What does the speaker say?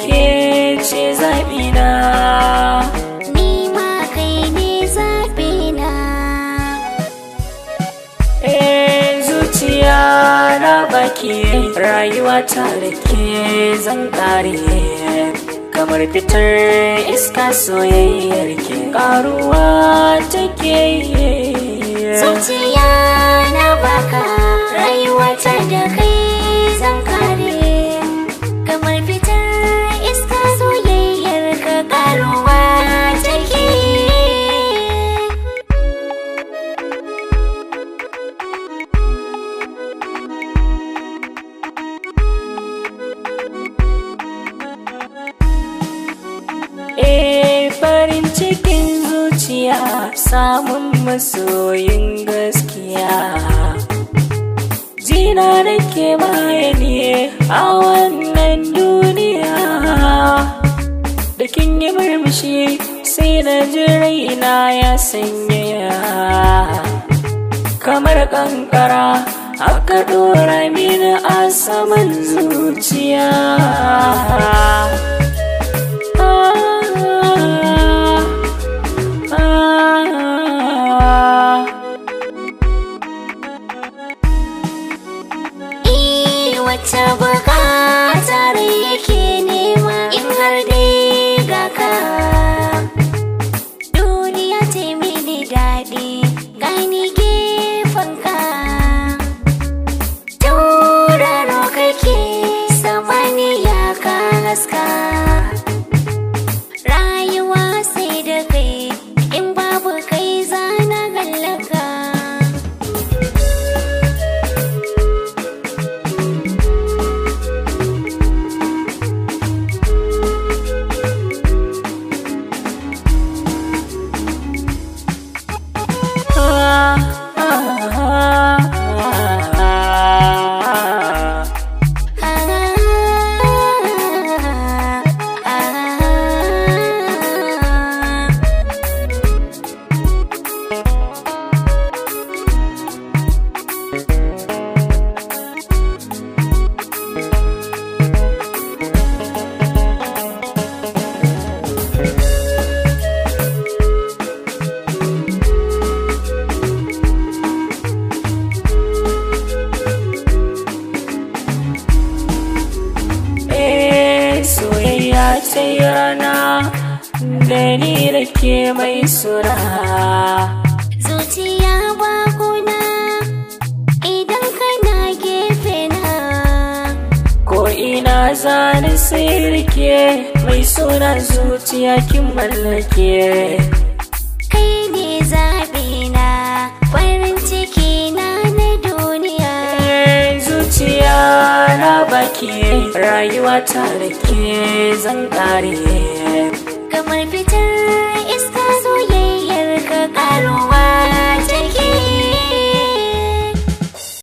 Ke ce zaɓina. Ni ma kai ne zaɓina. Eh, zuciya na baki, rayuwa ta da ke zan kare. Kamar fitar iska, soyayyar ke karuwa take yi. Zuciya na baka, rayuwa ta da kai zan kare. Kamar fitar iska, soyayyar ka karuwa take. Eh, farin cikin zuciya samun masoyin gaskiya. Jina nake bayani a wannan duniya. Da kin yi murmushi sai na ji raina ya sanyaya. Kamar kankara aka dora mini a saman zuciya. Ah, ah, ah. Eh, wacce bukata rai yake nema in har dai ga ka. Duniya ce mini daɗi, gani gefen ka. Tauraro kake, samaniya ka haska. Rayuwa sai da kai, in babu kai zana hallaka. Ah, ah, ah, ah. Eh, soyayya ce rana da ni da ke mai suna. Zuciya bakuna idan kana gefe na. Ko ina zani sai rike mai suna, zuciya kin mallake. Kai ne zaɓina, farin ciki na na duniya. Eh, zuciya na baki, rayuwa ta da ke zan kare. Kamar fitar